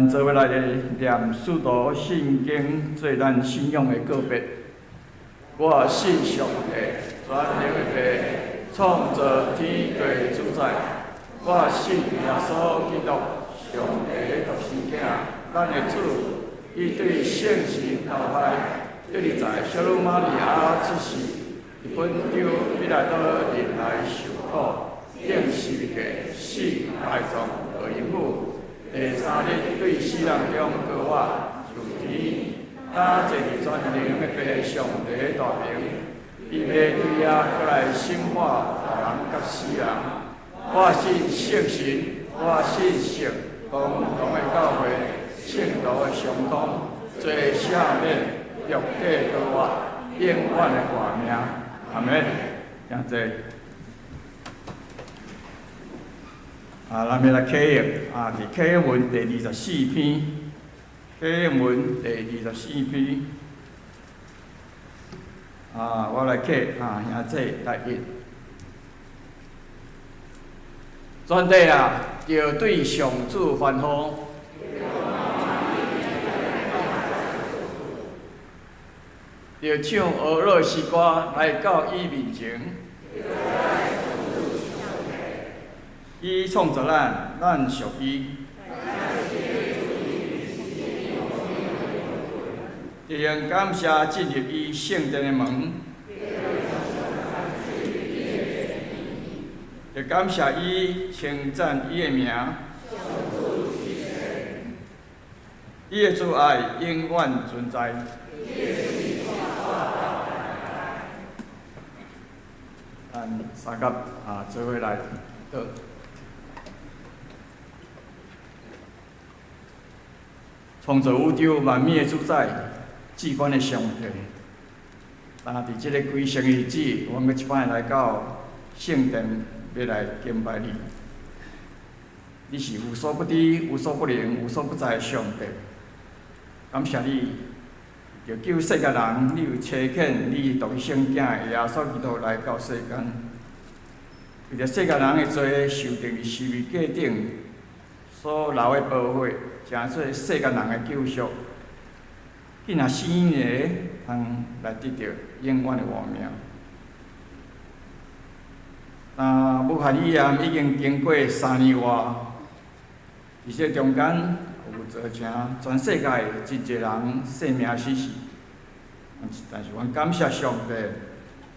咱做伙來念使徒信經做咱信仰的告白。我信上帝，全能的父，創造天地主宰。我信耶穌基督，上帝的獨生囝，咱的主，伊對聖神投胎，得佇在小女瑪利亞出世，佇本丟彼拉多人來受苦，釘十字架，死埋葬，落陰府。第三日對死人中復活，上天，搭坐佇全能的父上帝的大爿，伊欲對遐閣來審判活人佮死人。我信聖神，我信聖公同的教會，聖徒的相通，罪赦免，肉體復活，永遠的活命。阿門。請坐。啊，咱欲來啟應啊，佇啟應文第二十四篇，啟應文第二十四篇。啊，我來啟啊，兄弟來譯。全地啊，著對上主歡呼，著唱呵樂詩歌來到伊面前。伊創造咱，咱屬伊。著用感謝進入伊聖殿的門。著感謝伊，稱讚伊的名。伊的慈愛永遠存在。咱三甲啊，做伙來禱。創造宇宙萬物的主宰，至懸的上帝。但佇這个歸聖的日子，阮閣一擺來到聖殿，欲來敬拜你。你是無所不知、無所不能、無所不在的上帝。感謝你，為著救世界人，你有差遣你獨生子的耶穌基督來到世間，為著世界人的罪受釘佇十字架頂所流的寶血，成做世間人的救贖。囝若信伊的，通來得著永遠的活命。那武漢肺炎已經經過3年外，佇這中間有造成全世界真濟人性命死去。但是，阮感謝上帝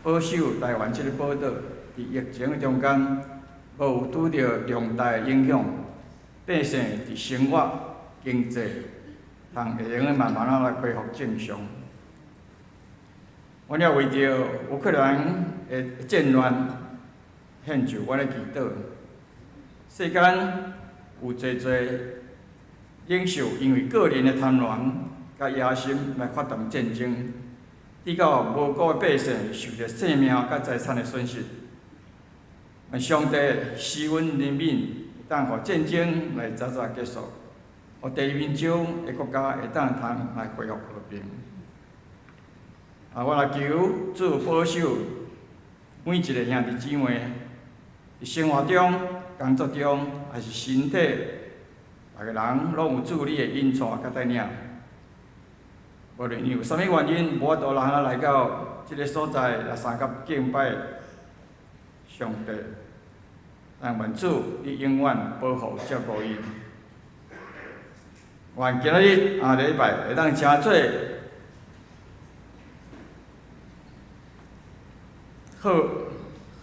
保守台灣這个寶島，佇疫情的中間，無有拄著重大的影響，百姓佇生活、經濟，通會用得慢慢仔來恢復正常。阮也為著烏克蘭的戰亂，獻上阮的祈禱。世間有濟濟領袖因為個人的貪婪佮野心來發動戰爭，致到無辜的百姓受著性命佮財產的損失。願上帝施阮憐憫，會當予戰爭來早早結束，予地面上的國家會當通來恢復和平。啊，我來求主保守每一個兄弟姊妹，佇生活中、工作中，抑是身體，逐个人攏有主你的引帶佮帶領。無論伊有啥物原因，無法度通來到這个所在來相佮敬拜上帝，但願主你永遠保護照顧𪜶。願今仔日啊禮拜會當成做好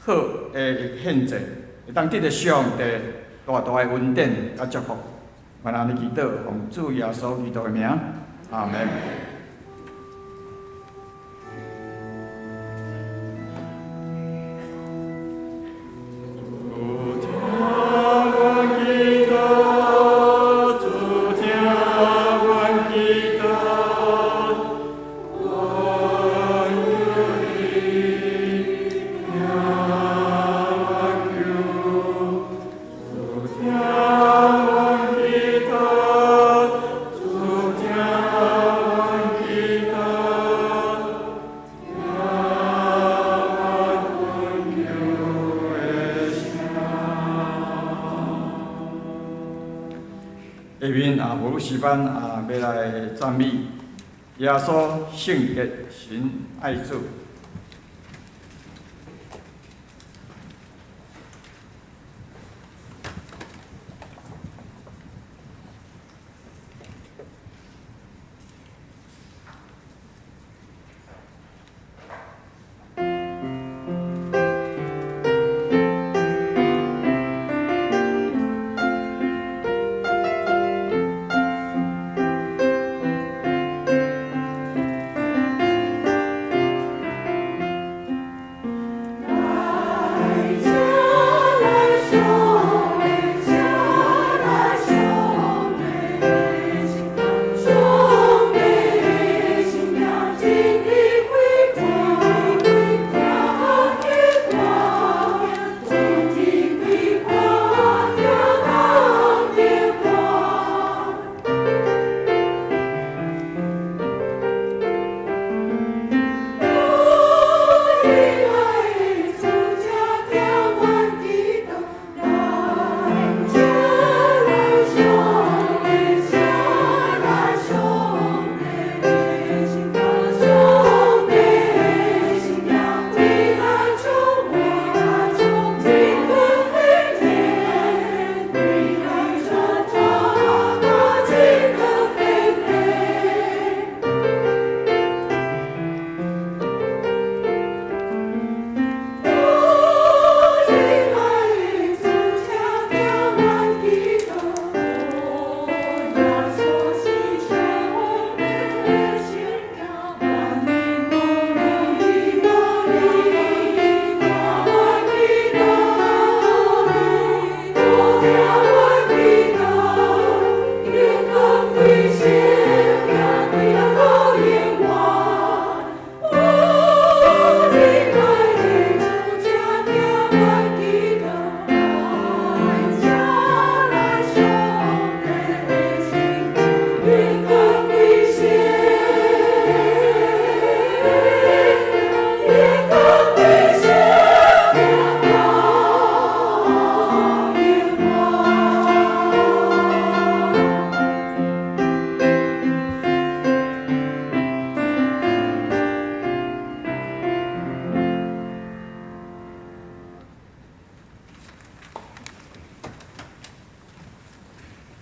好的獻祭，會當得著上帝大大的恩典佮祝福。願按呢祈禱，奉主耶穌基督的名，阿門。主聽阮祈禱，主聽阮祈禱，阮求你聽阮求，主聽阮祈禱，主聽阮下面啊，補習班啊，欲來讚美耶穌聖潔神愛子。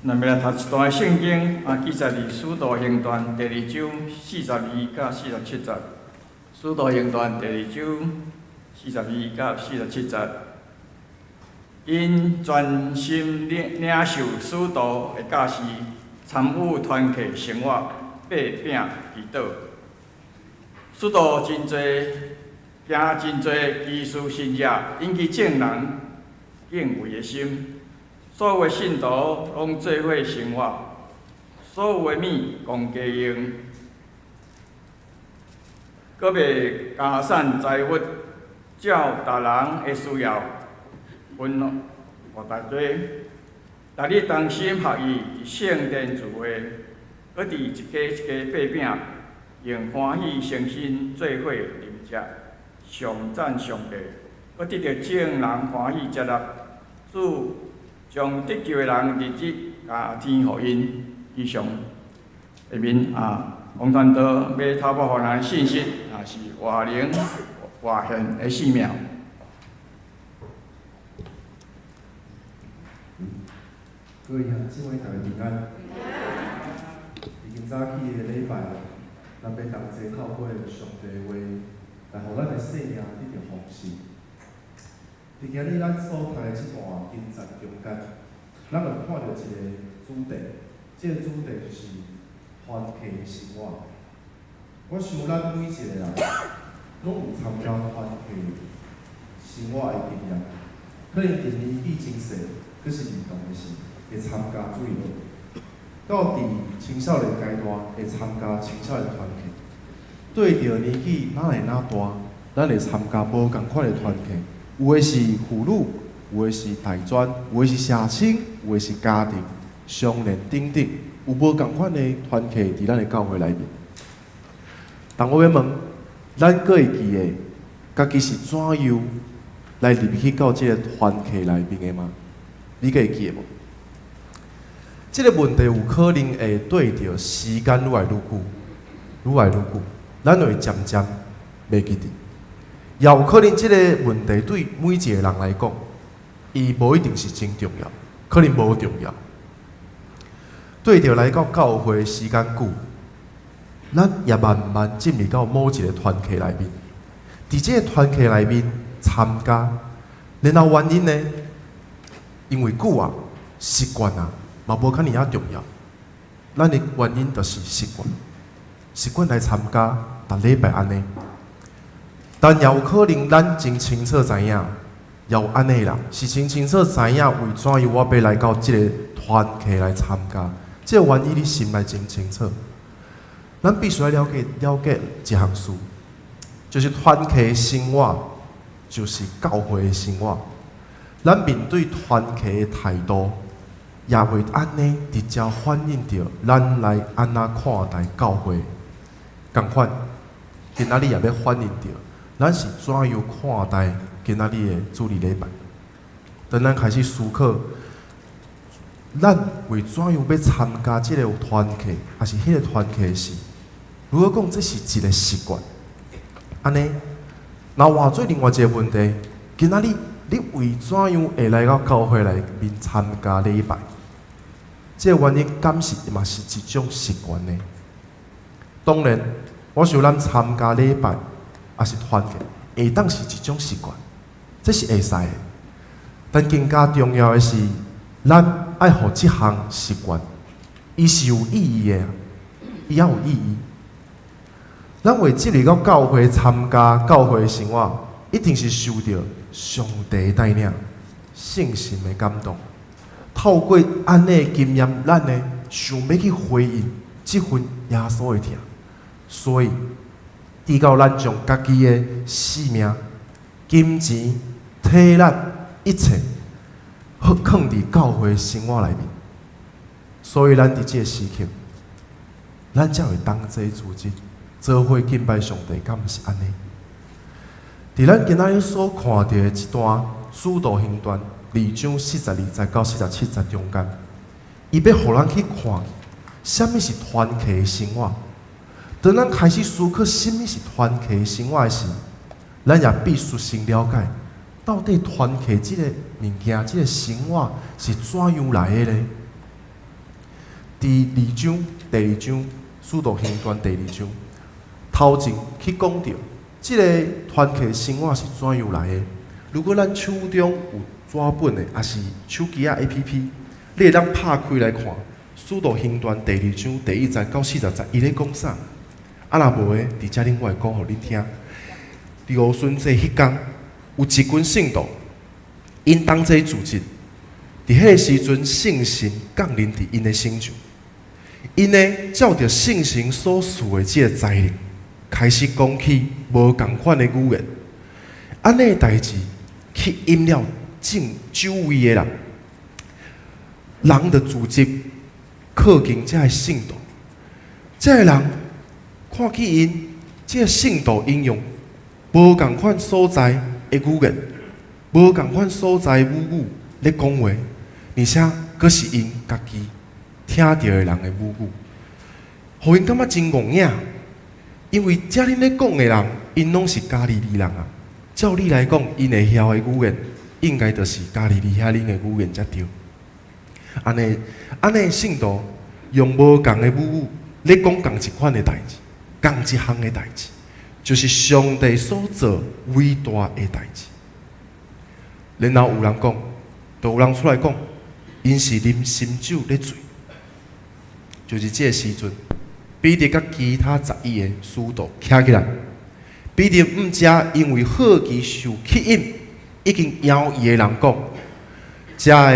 咱欲來讀一段聖經，啊，記載佇《使徒行傳》第二章42到47節。使徒行傳第二章42到47節，𪜶專心領領受使徒的教示，參與團契生活，擘餅祈禱。使徒真濟，行真濟奇事神跡，引起眾人敬畏的心。所有的信徒攏做伙生活，所有的物共家用，閣賣家產財物，照逐人的需要分予大家。逐日同心合意佇聖殿聚會，閣佇一家一家擘餅，用歡喜誠心做伙啉食，頌讚上帝，閣得著眾人歡喜接納。主將得救的人日日加添予𪜶。以上，下面啊，王傳道欲透過予咱的信息啊，是活靈活現的生命。各位兄姊妹，大家平安。佇今早起的禮拜，咱欲同齊透過上帝的話，來予咱的生命得著豐盛。佇今日咱所讀的這段經節中間，咱會看著一個主題，這個主題就是團契的生活。我想咱每一個人攏有參加團契生活的經驗，可能佇年紀真細，閣是兒童的時，會參加主日學；到佇青少年階段，會參加青少年團契。對著年紀愈來愈大，咱會參加無仝款的團契。有的是婦女，有的是大專，有的是社青，有的是家庭、商聯等等，有無仝款的團契佇咱的教會內面。但我欲問，咱閣會記得家己是怎樣來入去到這个團契內面的嗎？你閣會記得無？這个問題有可能會對著時間愈來愈久，愈來愈久，咱會漸漸袂記得。也有可能這个問題對每一個人來講，伊無一定是真重要，可能無重要。對著來到教會時間久，咱也慢慢進入到某一个團契內面。佇這个團契內面參加，然後原因呢？因為久啊，習慣啊，嘛無較爾仔重要。咱的原因就是習慣，習慣來參加，逐禮拜按呢。但也有可能咱真清楚知影，也有按呢的人是真清楚知影為怎樣我欲來到這个團契來參加，這个原因你心內真清楚。咱必須愛了解了解一項事，就是團契的生活就是教會的生活。咱面對團契的態度，也會按呢直接反映著咱來按怎看待教會。仝款，今仔日也欲反映著，咱是怎樣看待今仔日的主日禮拜。當咱開始思考，咱為怎樣欲參加這个團契，抑是彼个團契時，如果講這是一个習慣，按呢，若換做另外一个問題，今仔日你為怎樣會來到教會內面參加禮拜？這个原因敢是嘛是一種習慣呢？當然，我想咱參加禮拜，抑是團契，會當是一種習慣，這是會使的。但更加重要的是，咱愛予這項習慣，伊是有意義的，伊猶有意義。咱會進入到教會參加教會的生活，一定是受著上帝帶領、聖神的感動。透過按呢的經驗，咱呢想欲去回應這份耶穌的疼。所以，直到咱將家己的性命、金錢、體力、一切，好囥佇教會生活內面。所以，咱佇這个時刻，咱才會同齊組織，做伙敬拜上帝，敢毋是按呢？佇咱今仔日所看著的這段《使徒行傳》二章42節到47節中間，伊欲予咱去看，啥物是團契的生活。當咱開始思考啥物是團契的生活的時，咱也必須先了解，到底團契這个物件、這个生活是怎樣來的呢？佇二章、第二章《使徒行傳》第二章，頭前去講著，這个團契生活是怎樣來的？如果咱手中有紙本的，抑是手機仔 APP，你會當拍開來看《使徒行傳》第二章第一節到40節，伊咧講啥？啊，若無的，佇遮裡我會講予恁聽。佇五旬節彼工，有一群聖徒，𪜶同齊聚集，佇彼个時陣，聖神降臨佇𪜶的身上，𪜶呢照著聖神所賜的這个才能，開始講起無仝款的語言。按呢代誌吸引了眾周圍的人，人就聚集靠近這个聖徒，這个人看見𪜶這个聖徒𪜶用無仝款所在的語言，無仝款所在的母語咧講話，而且閣是𪜶家己聽著的人的母語，予𪜶感覺真戇影。因為遮恁咧講的人，𪜶攏是加利利人啊。照理來講，𪜶會曉的語言，應該就是加利利遐恁的語言才對。按呢，按呢聖徒用無仝的母語咧講仝一款的代誌，仝一項的代誌，就是上帝所做偉大的代誌。然後有人講，就有人出來講，𪜶是啉新酒咧醉。就是這个時陣，彼得佮其他11個使徒徛起來。彼得向遮因為好奇受吸引，已經搖伊的人講：遮个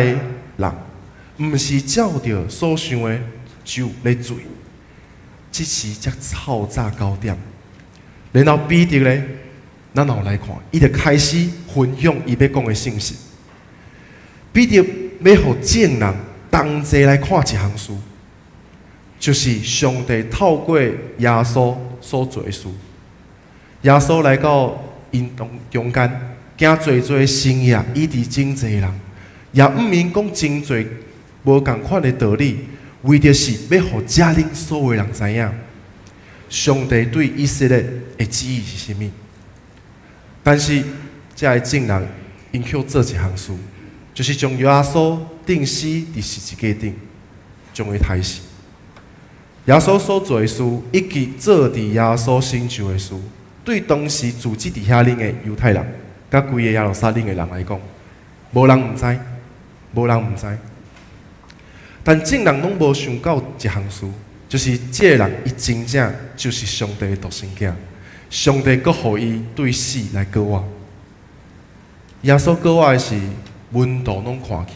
人毋是照著所想的酒咧醉，這時才透早9點。然後彼得咧，咱後來看，伊就開始分享伊欲講的信息。彼得欲予眾人同齊來看一項事，就是上帝透過耶穌所做的事。耶穌來到𪜶當中間，行濟濟神蹟，醫治真濟人，也向𪜶講真濟無仝款的道理，為著是欲予遮恁所有人知影，上帝對以色列的旨意是啥物。但是，遮的眾人𪜶卻做一項事，就是將耶穌釘死佇十字架頂，將伊刣死。耶穌所做的事，以及做佇耶穌身上的事，對當時住佇遐恁的猶太人，佮規個耶路撒冷的人來講，無人毋知，無人毋知。但眾人攏無想到一項事，就是這個人伊真正就是上帝的獨生囝，上帝閣予伊對死來過活。耶穌過活的時，門徒攏看去，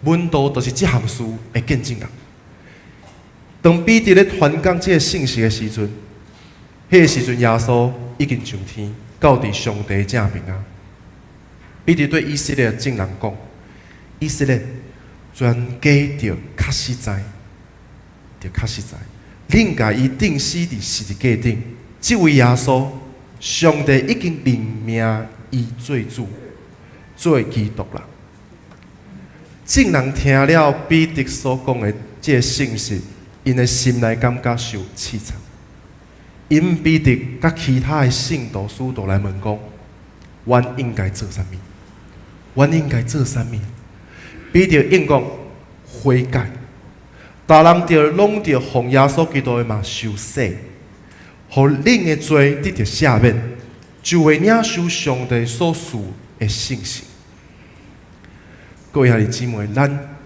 門徒就是這項事的見證人。當彼得咧傳講這个信息的時陣，彼个時陣耶穌已經上天，到佇上帝正爿仔。彼得對以色列眾人講：以色列全家著確實知，著確實知，恁共伊釘死佇十字架頂，這位耶穌，上帝已經任命伊做主，做基督啦。眾人聽了彼得所講的這个信息，𪜶的心內感覺受刺插。𪜶彼得佮其他的聖徒使徒來問講：阮應該做啥物？阮應該做啥物？彼得應講悔改，逐人著攏著奉耶穌基督的名受洗，予恁的罪得著赦免，就會領受上帝所賜的聖神。各位兄弟姊妹，咱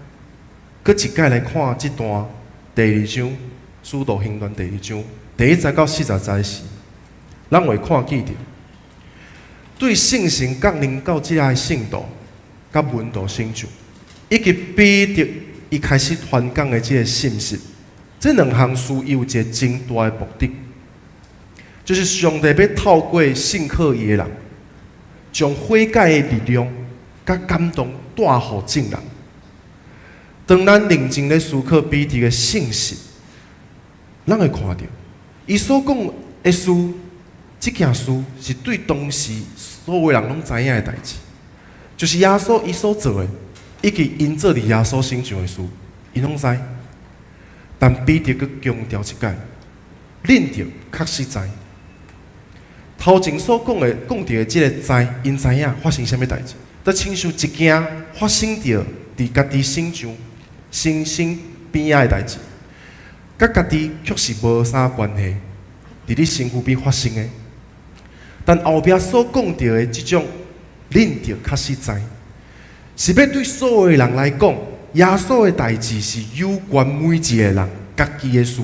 閣一擺來看這段第二章《使徒行傳》第二章第1節到40節時，咱會看見著對聖神降臨到這个聖徒佮門徒身上，以及彼得伊開始傳講的這个信息，這兩項事伊有一个真大的目的，就是上帝欲透過信靠伊的人，將悔改的力量佮感動帶予眾人。當咱認真咧思考彼得的信息，咱會看著伊所講的事，這件事是對當時所有人攏知影的代誌，就是耶穌伊所做的，以及𪜶做佇耶穌身上的事，𪜶攏知。但彼得閣強調一擺，恁著確實知。頭前所講的講著的這个知，𪜶知影發生啥物代誌，就親像一件發生著佇家己身上、身身邊仔的代誌，佮家己卻是無啥關係，佇你身軀邊發生的。但後壁所講著的這種，恁著確實知，是欲對所有的人來講，耶穌的代誌是有關每一个人家己的事。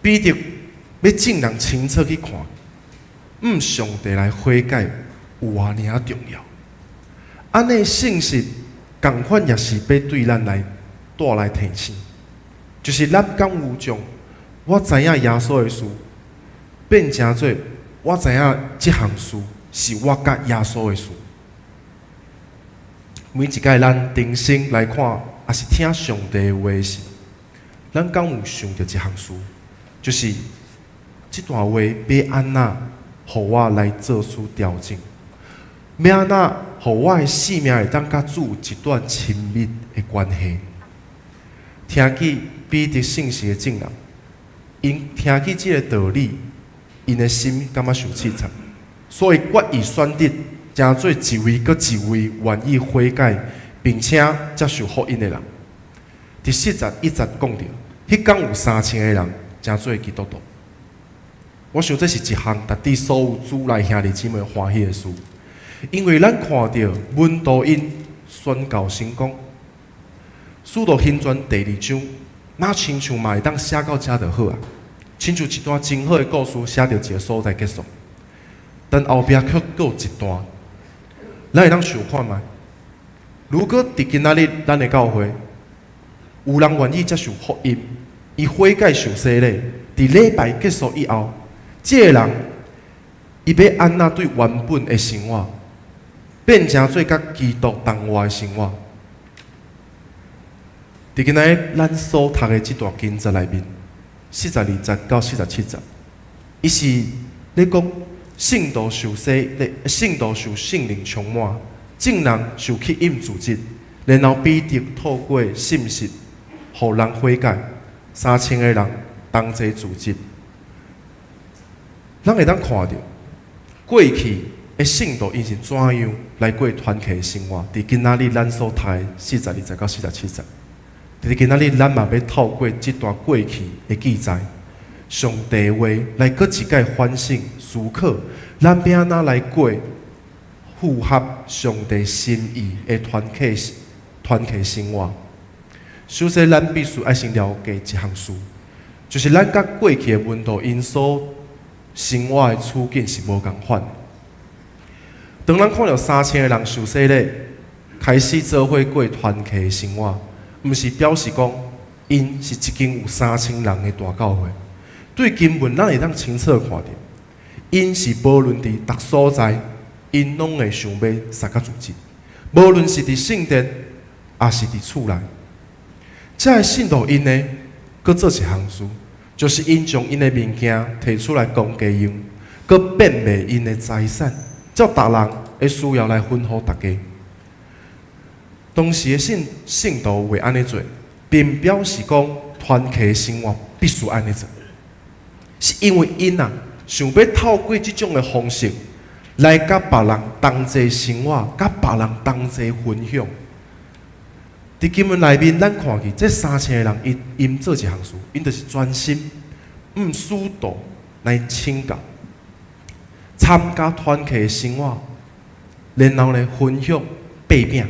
彼得欲眾人清楚去看，向上帝來悔改有偌爾仔重要。按呢信息仝款也是欲對咱來帶來提醒，就是咱敢有將我知影耶穌的事變成做我知影這項事是我佮耶穌的事。每一擺咱重新來看，抑是聽上帝的話時，咱敢有想著一項事，就是這段話欲按怎予我來做出調整，欲按怎予我的生命會當佮主有一段親密的關係。聽見彼得信息的眾人，𪜶聽見這个道理，𪜶的心感覺受刺插，所以決意選擇成做一位閣一位願意悔改並且接受福音的人。佇41節講著，彼工有3000个人成做基督徒。我想這是一項值得所有主內兄弟姊妹歡喜的事，因為咱看著門徒𪜶宣告成功，使徒行傳第二章，若親像嘛會當寫到遮就好啊，親像一段真好的故事寫著一个所在結束，但後壁卻閣有一段，咱會當想看覓？如果佇今仔日咱的教會有人願意接受福音，伊悔改受洗禮，佇禮拜結束以後，這个人伊欲按怎對原本的生活變成做佮基督同活的生活？佇今仔日咱所讀的這段經節內面，42節到47節，伊是咧講聖徒受洗禮，聖徒受聖靈充滿，眾人受吸引組織，然後彼得透過信實，予人悔改，3000個人同齊受浸。咱會當看著過去的聖徒𪜶是怎樣來過團契的生活。佇今仔日咱所讀的42節到47節，佇今仔日咱嘛欲透過這段過去的記載，上帝話來閣一擺反省思考，咱欲按怎來過符合上帝心意的團契生活。首先，咱必須愛先了解一項事，就是咱佮過去的門徒𪜶所生活的處境是無仝款的。當咱看著3000個人受洗禮，開始做伙過團契的生活，毋是表示講𪜶是一間有三千人的大教會。對經文，咱會當清楚看著，𪜶是無論佇逐所在，𪜶攏會想欲相佮組織。無論是佇聖殿，抑是佇厝內，這个信徒𪜶呢，閣做一項事，就是𪜶將𪜶的物件提出來公家用，閣變賣𪜶的財產，照逐人的需要來分予大家。當時的信徒會按呢做，並表示講團契生活必須按呢做，是因為𪜶啊想欲透過這種的方式來佮別人同齊生活，佮別人同齊分享。佇經文內面，咱看見這三千個人，𪜶做一項事，𪜶就是專心向使徒來請教，參加團契的生活，然後呢分享擘餅，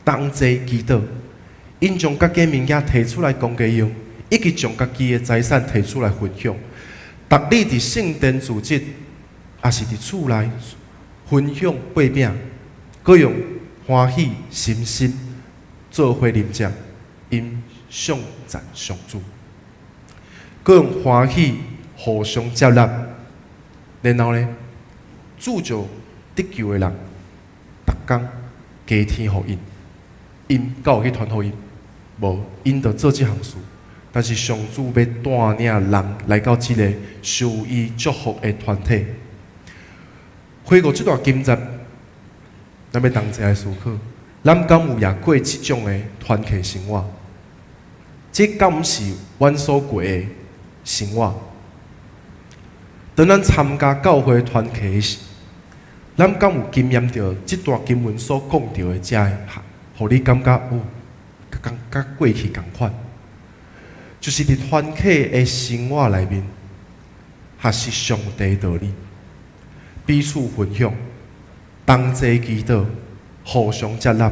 同齊祈禱。𪜶將家己物件提出來公家用，以及將家己的財產提出來分享。逐日佇聖殿主日，抑是佇厝內分享擘餅，閣用歡喜心心做伙啉食，𪜶頌讚上主，閣用歡喜互相接納，然後呢，主就得救的人，逐工加添予𪜶，𪜶敢有去傳福音？無，𪜶就做這項事。但是上主欲帶領人來到這个受伊祝福的團體。回顧這段經節，咱欲同齊來思考，咱敢有也過這種的團契生活？這敢是阮所過的生活？當咱參加教會團契時，咱敢有經驗著這段經文所講著的這个，予你感覺哦，佮過去仝款，就是佇團契的生活內面，學習上帝道理，彼此分享，同齊祈禱，互相接納，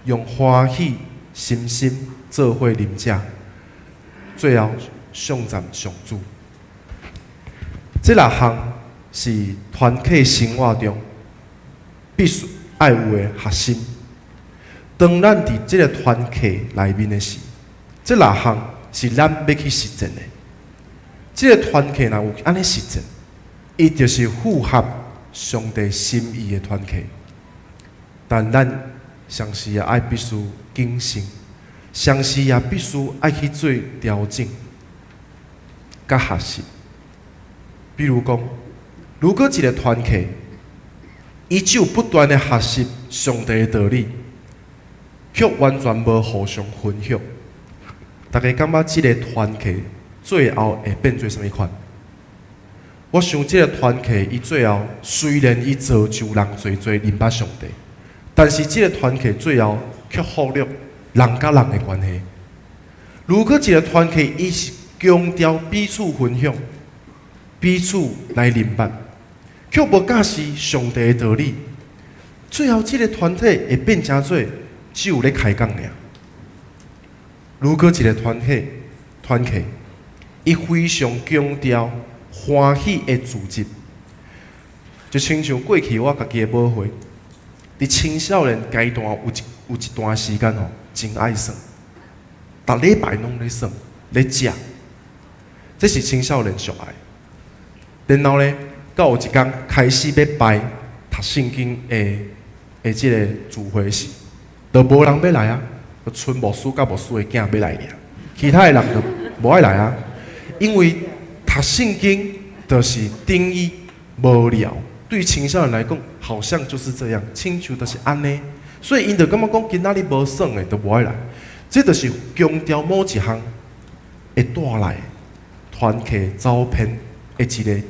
用歡喜心心做伙啉食，最後頌讚上主。這六項是團契生活中必須愛有的核心。當咱佇這个團契內面的時，這六項是咱欲去實踐的。這个團契若有按呢實踐，伊就是符合上帝心意的團契。但咱同時也愛必須謹慎，同時也必須愛去做調整、佮學習。比如講，如果一个團契，伊只有不斷的學習上帝的道理，卻完全無互相分享，大家感覺這个團契最後會變做啥物款？我想這个團契伊最後雖然伊造就人濟濟認捌上帝，但是這个團契最後卻忽略人佮人的關係。如果一个團契伊是強調彼此分享、彼此來認捌，卻無教示上帝的道理，最後這个團體會變成做只有咧開講爾。如果一个團體，伊非常強調歡喜的組織，就親像過去我家己的母會，佇青少年階段有一段時間吼，真愛耍，逐禮拜攏咧耍咧食，這是青少年上愛。然後呢，到有一工開始欲排讀聖經的這个聚會時，就無人欲來啊，就賰牧師佮牧師的囝欲來爾，其他的人就無愛來啊，因為讀聖經就是等於無聊。對青少年來講，好像就是這樣，親像就是按呢，所以𪜶就感覺講今仔日無耍的，就無愛來。這就是強調某一項會帶來團契走偏的一個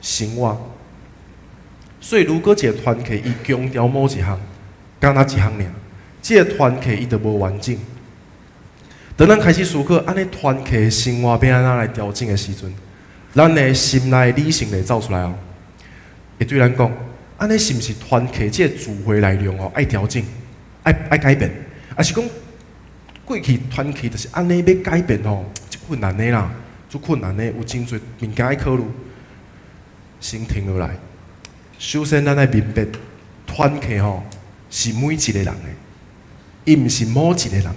生活。所以，如果一個團契伊強調某一項，干焦一項爾，這個團契伊就無完整。當咱開始思考按呢團契的生活欲按怎來調整的時陣，咱的心內理性會走出來哦，會對咱講，按呢是毋是團契這個詞彙內容哦，愛調整，愛改變，抑是講過去團契就是按呢欲改變吼，足困難的啦，足困難的，有真濟物件愛考慮。先停落來，首先咱愛明白，團契吼是每一個人的，伊毋是某一個人的。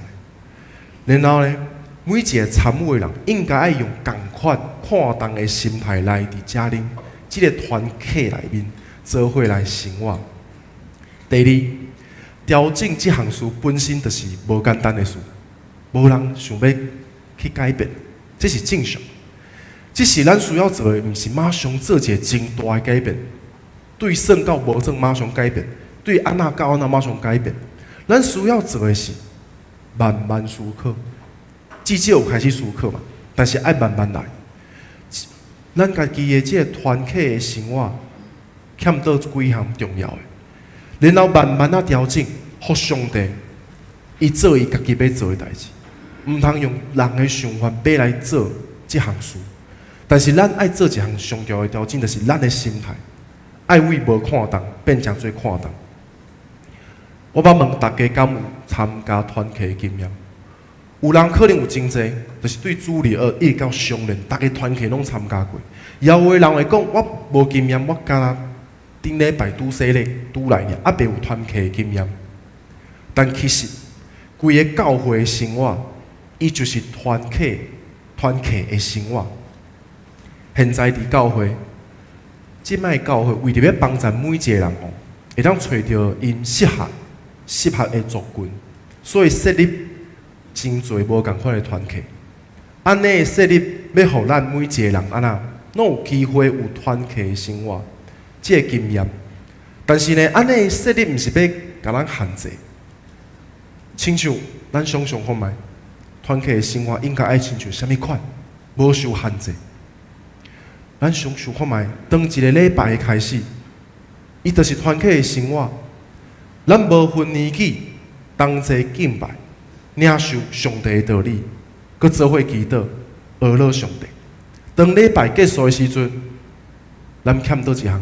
然後呢，每一個參與的人應該愛用仝款看重的心態來佇遮恁這個團契內面做伙來生活。第二，調整這項事本身就是無簡單的事，無人想欲去改變，這是正常。只是咱需要做的，毋是馬上做一個真大的改變，對算到無算馬上改變，對按怎到按怎馬上改變。咱需要做的是慢慢思考，至少有開始思考嘛。但是愛慢慢來。咱家己的這個團契的生活，欠倒幾項重要的，然後慢慢仔調整，予上帝伊做伊家己欲做的代誌，毋通用人的想法欲來做這項事。但是咱愛做一項上重要的調整，就是咱的心態，愛為無看重變成做看重。我欲問大家，敢有參加團契的經驗？有人可能有真濟，就是對主日學一直到相連，逐个團契攏參加過。也有的人會講，我無經驗，我敢若頂禮拜拄洗禮拄來爾，猶未有團契的經驗。但其實，規个教會的生活，伊就是團契的生活。現在佇教會，這擺教會為著欲幫助每一个人吼，會當揣著𪜶適合的族群，所以設立真濟無仝款的團契。按呢設立，欲予咱每一个人按怎，攏有機會有團契的生活，這个經驗。但是呢，按呢設立毋是欲共咱限制。親像咱想像看覓，團契的生活應該愛親像啥物款，無受限制。咱想想看覓，當一個禮拜的開始，伊就是團契的生活。咱無分年紀，同齊敬拜，領受上帝的道理，閣做伙祈禱，學樂上帝。當禮拜結束的時陣，咱欠佗一項，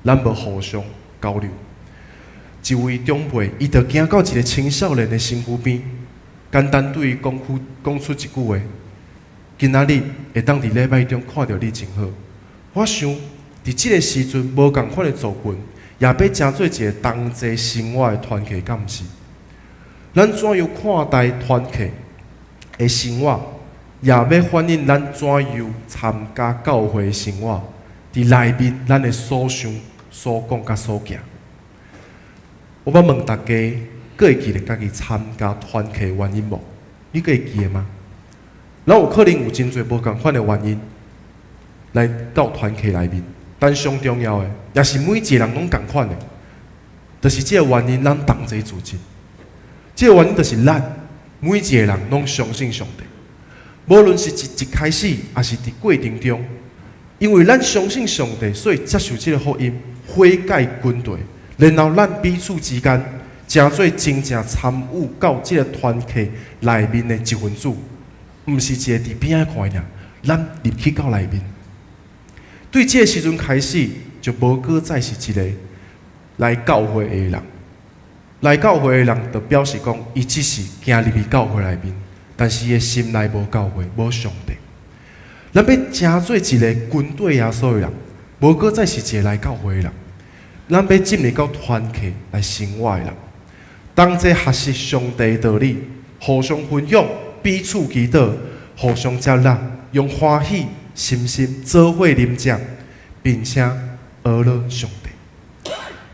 咱無互相交流。一位長輩，伊就行到一個青少年的身軀邊，簡單對伊講出一句話：今仔日會當佇禮拜中看著你真好。我想，佇這个時陣，無仝款的族群，也欲成做一个同齊生活的團契，敢毋是？咱怎樣看待團契的生活，也欲反映咱怎樣參加教會的生活。佇內面，咱的所想、所講、佮所行。我欲問大家，閣會記得家己參加團契的原因無？你閣會記得嗎？咱有可能有真濟無仝款的原因來到團契內面，但上重要的，也是每一个人攏仝款的，就是這个原因，咱同齊組織。這个原因就是咱每一个人攏相信上帝，無論是一開始，抑是佇過程中，因為咱相信上帝，所以接受這个福音，悔改跟隨，然後咱彼此之間，成做真正參與到這个團契內面的一份子，毋是一个佇邊仔看爾，咱入去到內面。對這个時陣開始，就無閣再是一個來教會的人。來教會的人，就表示講，伊只是行入去教會內面，但是伊的心內無教會，無上帝。咱欲成做一个跟隨耶穌的人，無閣再是一个來教會的人。咱欲進入到團契來生活的人，同齊學習上帝的道理，互相分享，彼此祈禱，互相接納，用歡喜心心做伙啉食，並且學樂上帝。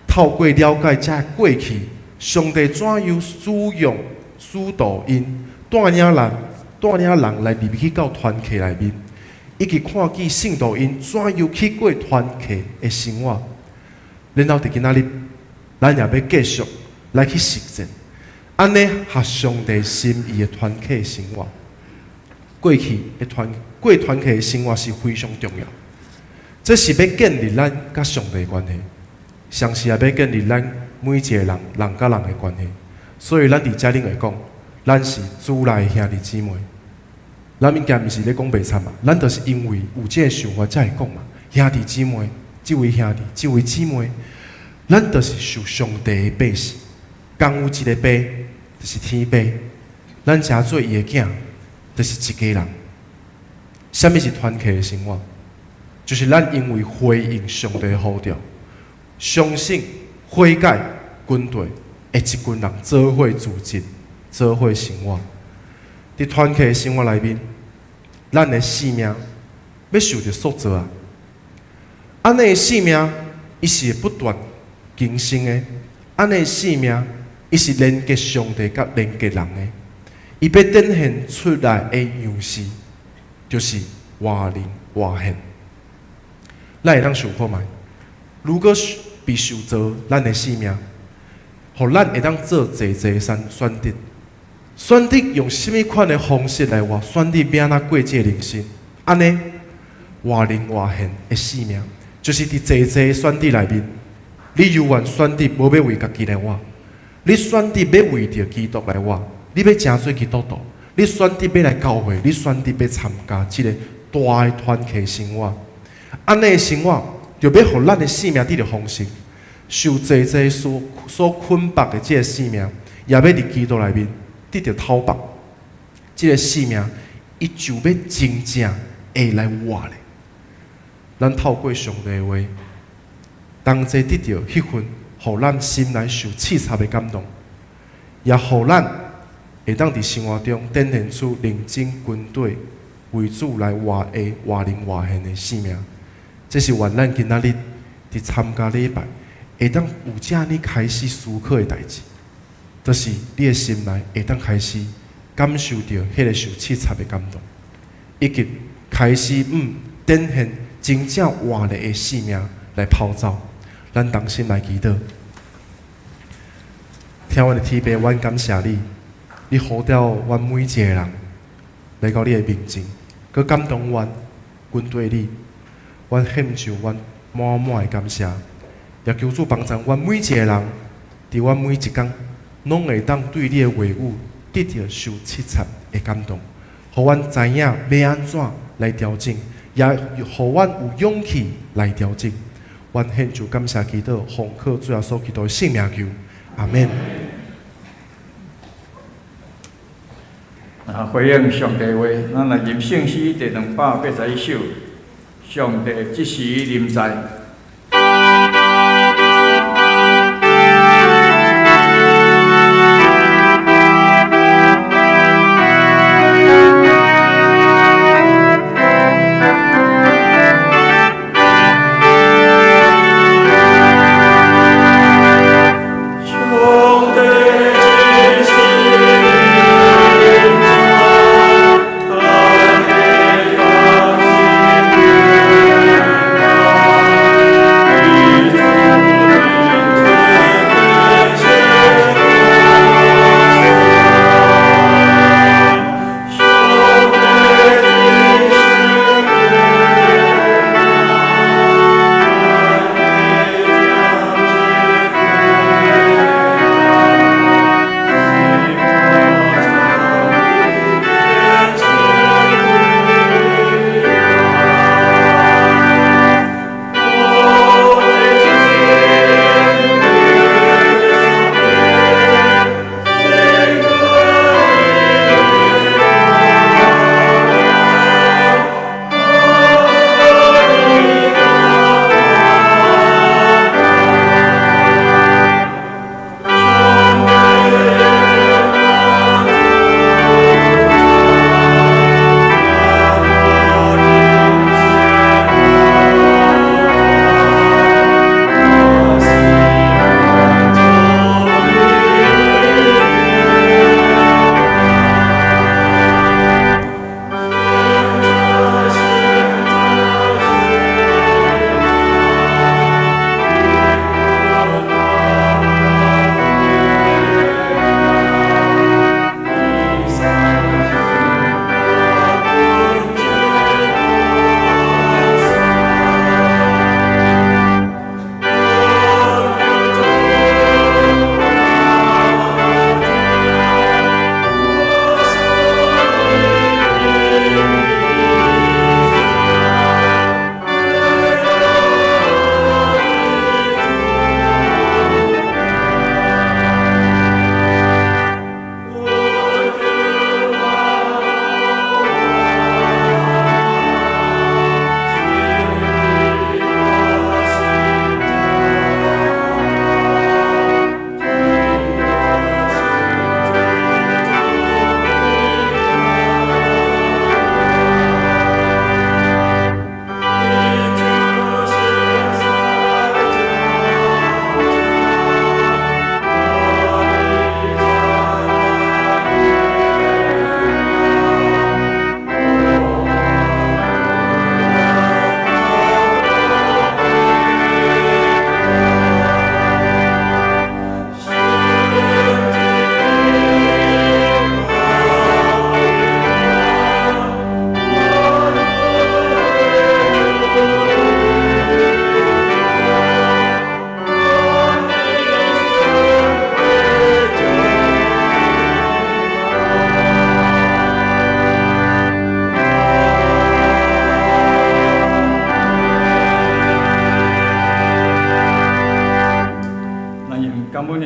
透過了解這過去，上帝怎樣使用使徒𪜶帶領人來入去到團契內面，以及看見聖徒𪜶怎樣去過團契的生活。然後佇今仔日，咱也欲繼續來去實踐，按呢合上帝心意的團契生活。過去的團過團契的生活是非常重要，這是欲建立咱佮上帝的關係，同時也欲建立咱每一個人人佮人的關係。所以咱佇遮恁會講，咱是主內兄弟姊妹。咱物件毋是咧講白賊嘛，咱就是因為有這个想法才會講嘛。兄弟姊妹，這位兄弟，這位姊妹，咱就是受上帝的百姓，仝有一個爸，就是天父。咱成做伊的囝，就是一家人。啥物是團契的生活？就是咱因為回應上帝的呼召，相信悔改軍隊的一群人做伙組織、做伙生活。佇團契的生活內面，咱的生命欲受著塑造啊！按呢的生命，伊是會不斷更新的。按呢的生命，伊是連結上帝佮連結人的。伊欲展現出來的樣式，就是活靈活現。咱會當想看覓？如果被受造咱的生命，予咱會當做濟濟選選擇，選擇用啥物款的方式來活，選擇欲按怎過這个人生，按呢活靈活現的生命，就是佇濟濟選擇內面，你猶原選擇無欲為家己來活，你選擇欲為著基督來活，你欲成做基督徒，你選擇欲來教會，你選擇欲參加這个大的團契生活，按呢的生活，就欲予咱的生命得著豐盛，受濟濟所所捆綁的這个生命，也欲佇基督內面得著透縛。這个生命，伊就欲真正會來活咧。咱透過上帝的話，同齊得著彼份，予咱心內受刺插的感動，也予咱會當佇生活中展現出認真軍隊為主來活的活靈活現的生命。這是願咱今仔日佇參加禮拜，會當有遮爾開始思考的代誌，就是你的心內會當開始感受著彼个受刺插的感動，以及開始展現真正活力的生命來跑走。咱同心來祈禱，疼阮的天父，阮感謝你，你呼召阮每一个人來到你的面前，閣感動阮跟隨你。阮獻上阮滿滿的感謝，也求主幫助阮每一个人，佇阮每一工，攏會當對你的話語得著受刺插的感動，予阮知影欲按怎來調整，也予阮有勇氣來調整。阮獻上感謝祈禱，奉靠主耶穌基督的聖名求，阿們。啊，回應上帝話，咱來吟聖詩第281首，上帝這時臨在。上帝這時臨在。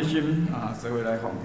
心啊，做伙來奉獻。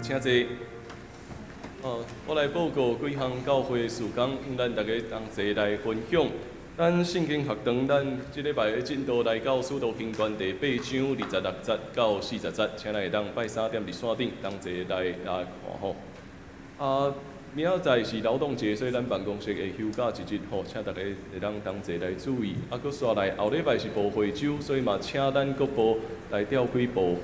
請坐。我來報告幾項教會事工，咱大家同齊來分享。咱聖經學堂，咱這禮拜的進度來到《使徒行傳》第八章26節到40節，請咱會當拜三點佇線頂同齊來來看吼。啊，明仔載是勞動節，所以咱辦公室會休假一日吼，請大家會當同齊來注意。啊，閣紲來後禮拜是部會週，所以嘛請咱各部來召開部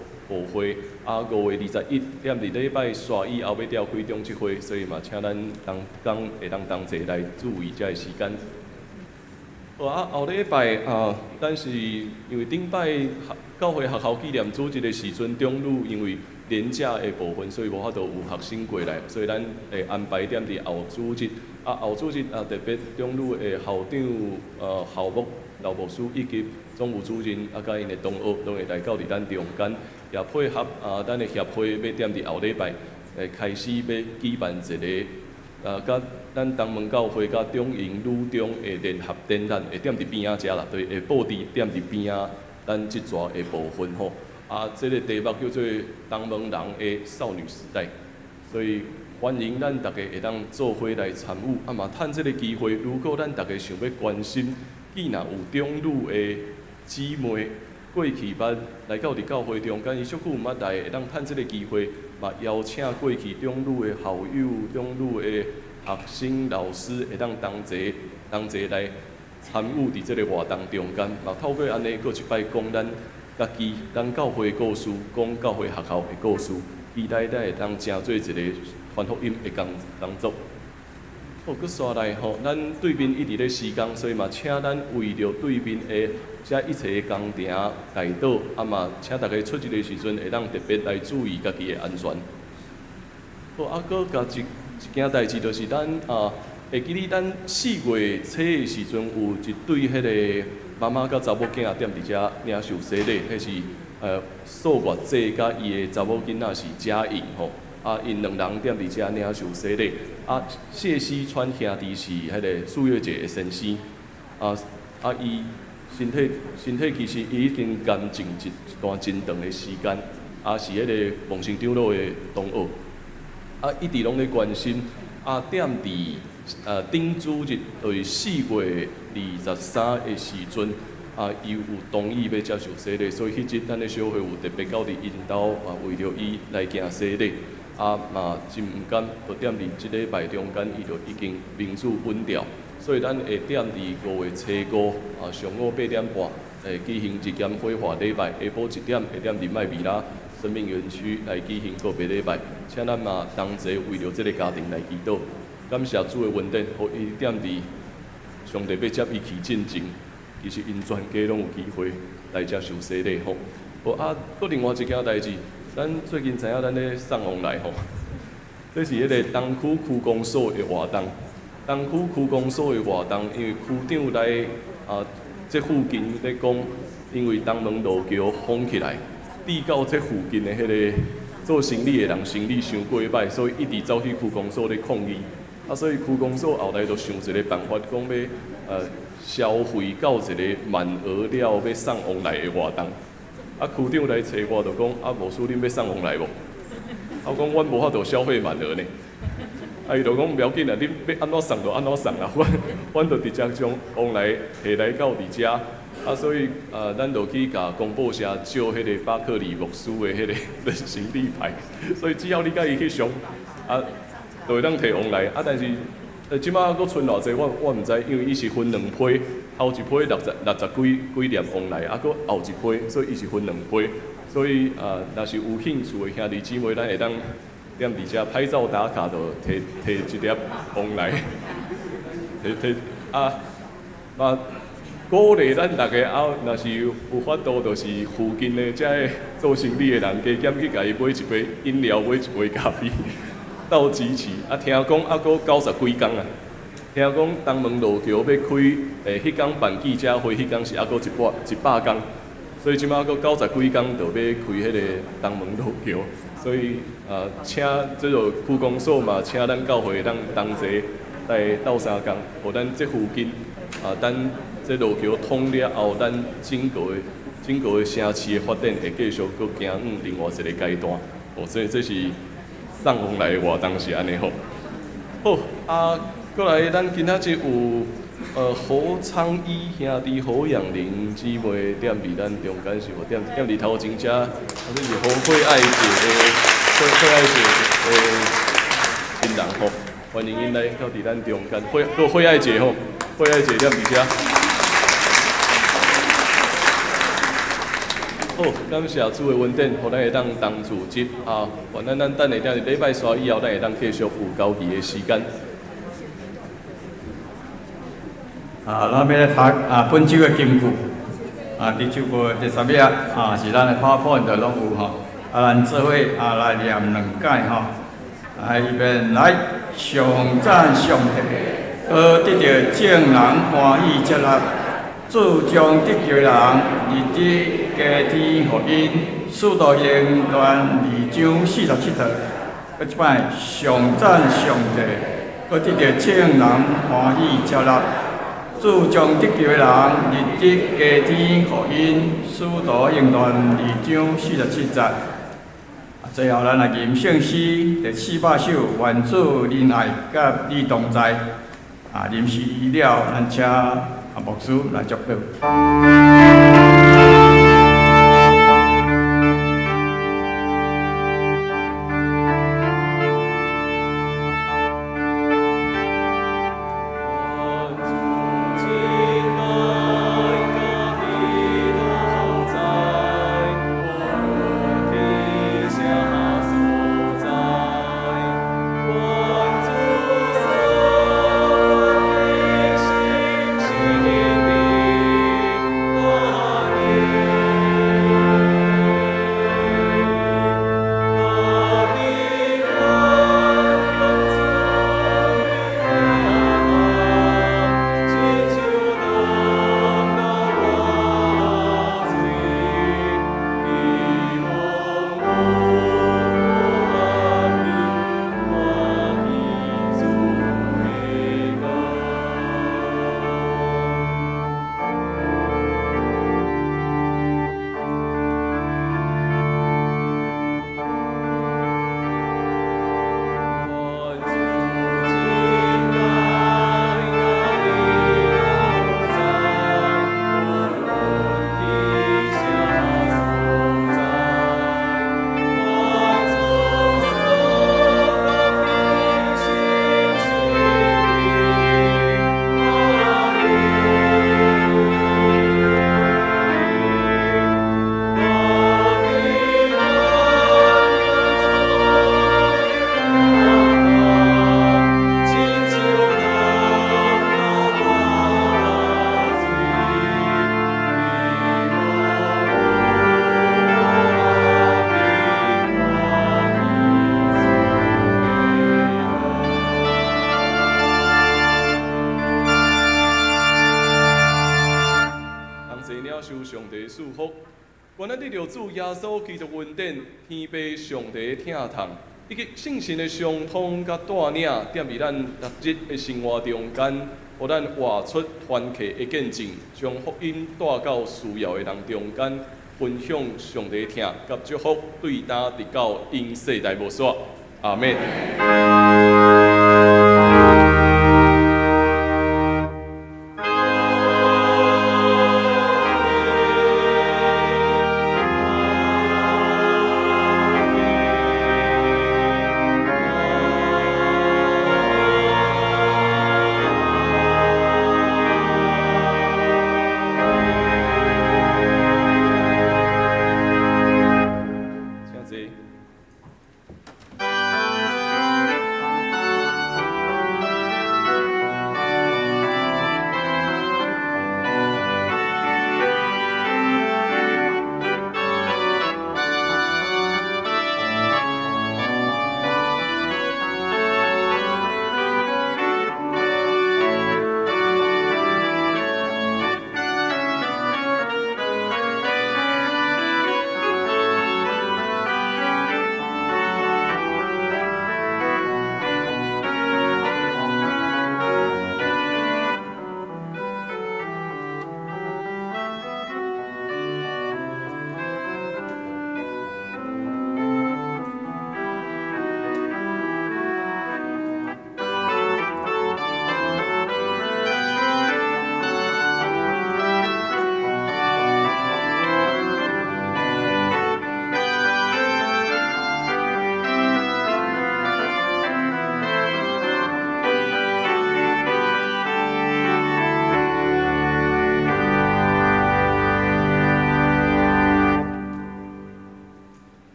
會。啊，5月21，踮佇禮拜紲以後欲召開長執會，所以嘛請咱同工會當同齊來注意這个時間。好啊，後禮拜啊，咱是因為頂擺教會學校紀念主日的時陣，長女因為連假的部分，所以無法度有學生過來，所以咱會安排踮佇後主日。啊，後主日啊，特別長女的校長、校牧、老牧師以及總務主任啊，佮𪜶的同學，攏會來到佇咱中間，也配合啊，咱的協會欲踮佇後禮拜會開始欲舉辦一个啊，佮咱東門教會佮中營女中的聯合展覽，會踮佇邊仔遮啦，對，會布置踮佇邊仔咱這逝的部分吼。啊，這个題目叫做東門人的少女時代，所以歡迎咱逐家會當做伙來參與。啊，嘛趁這个機會，如果咱逐家想欲關心，既若有長女的姊妹過去捌來到佇教會中間，伊足久毋捌來，會當趁這个機會，嘛邀請過去長女的校友、長女的學生、老師，會當同齊同齊來參與佇這个活動中間，嘛透過按呢，閣一擺講咱家己、咱教會故事，講教會學校的故事，期待咱會當成做一个傳福音的工作。好，閣煞來吼，咱對面一直咧施工，所以嘛，請咱為著對面的遮一切的工程代禱，啊嘛，請大家出入的時陣會當特別來注意家己的安全。好，啊，閣共一件代誌，就是咱啊，會記得咱4月初的時陣，有一對彼個媽媽佮查某囝踮佇遮領受洗禮，彼是素月姐佮伊的查某囡仔是嘉穎吼，啊，𪜶兩人踮佇遮領受洗禮。啊，謝錫川兄弟是彼個素月姐的先生，啊啊，伊身體其實伊已經癌症一段真長的時間，啊是彼個蒙生長老的同學，啊一直攏咧關心，啊踮佇頂主日，就是4月23的時陣，啊伊有同意欲接受洗禮，所以彼日咱的小會有特別到佇𪜶兜啊，為著伊來行洗禮。啊嘛真毋甘，就踮佇這禮拜中間，伊就已經名主阮掉，所以咱會踮佇5月初5啊上午8點半會舉行日間火化禮拜，下晡1點會踮佇麥美拉生命園區來舉行告別禮拜，請咱嘛同齊為著這个家庭來祈禱，感謝主的恩典，予伊踮佇上帝欲接伊去進前，其實𪜶全家攏有機會來接受洗禮吼。好啊，閣另外一件代誌。咱最近知影咱咧送往來吼，這是彼個東區區公所的活動。東區區公所的活動，因為區長來啊，這附近咧講，因為東門路橋封起來，至到這附近的彼個做生意的人生意傷過歹，所以一直走去區公所咧抗議。啊，所以區公所後來就想一個辦法，講欲消費到一個滿額了，欲送往來的活動。啊，區長來揣我，就講啊，牧師恁欲送往來無？啊，我講阮無法度消費滿額呢。啊，伊就講無要緊啦，恁欲按怎送就按怎送啦，阮就直接將往來提來到佇遮。啊，所以啊，咱就去共公報社借彼個巴克利牧師的彼個人形立牌，所以只要你共伊翕相，啊，就會當提往來。啊，但是這擺閣賰偌濟，我毋知，因為伊是分兩批。頭一批六十幾幾粒往來，啊，閣後一批，所以伊是分兩批。所以啊，若是有興趣的兄弟姊妹，咱會當踮佇遮拍照打卡，就提提一粒往來，提提啊，嘛鼓勵咱逐家啊，若是有法度，就是附近的遮个做生意的人，加減去共伊買一杯飲料，買一杯咖啡，鬥支持。啊，聽講猶閣90幾工啊。聽講東門路橋欲開，彼工辦記者會，彼工是猶閣100工，所以這擺閣90幾工就欲開彼個東門路橋，所以啊，請這个區公所嘛，請咱教會當同齊來鬥相共，予咱這附近啊，等這路橋通了後，咱整個的城市的發展會繼續閣行往另外一个階段。哦，所以這是送往來的活動是按呢吼。好啊。過來，咱今仔日有何昌一兄弟何養玲姊妹踮佇咱中間是無？踮佇頭前遮，啊，這是何惠愛姐的惠惠愛姐的親人吼，歡迎𪜶來到佇咱中間。惠閣惠愛姐吼，惠愛姐踮佇遮。好，感謝主的恩典，予咱會當同主日啊，願咱等下踮禮拜煞以後，咱會當繼續有交誼的時間。啊，咱欲來讀啊，本週的金句啊，佇這個第10頁啊，是咱的 PowerPoint 攏有吼。啊，咱做伙啊來念兩擺吼。來，預備來，頌讚上帝，閣得著眾人歡喜接納，主將得救的人日日加添予𪜶。使徒行傳2章47節，閣一擺，頌讚上帝，閣得著眾人歡喜接納。主將得救的人，日日加添予𪜶。使徒行傳2章47節。啊，最後咱來吟聖詩第400首，願主仁愛佮你同在。啊，吟詩了，咱請啊牧師來祝禱。願主願咱得著主耶穌基督恩典、天父上帝的疼痛，以及聖神的相通佮帶領，踮佇咱逐日的生活中間，予咱活出團契的見證，將福音帶到需要的人中間，分享上帝疼佮祝福，對今直到永世代無煞。阿們。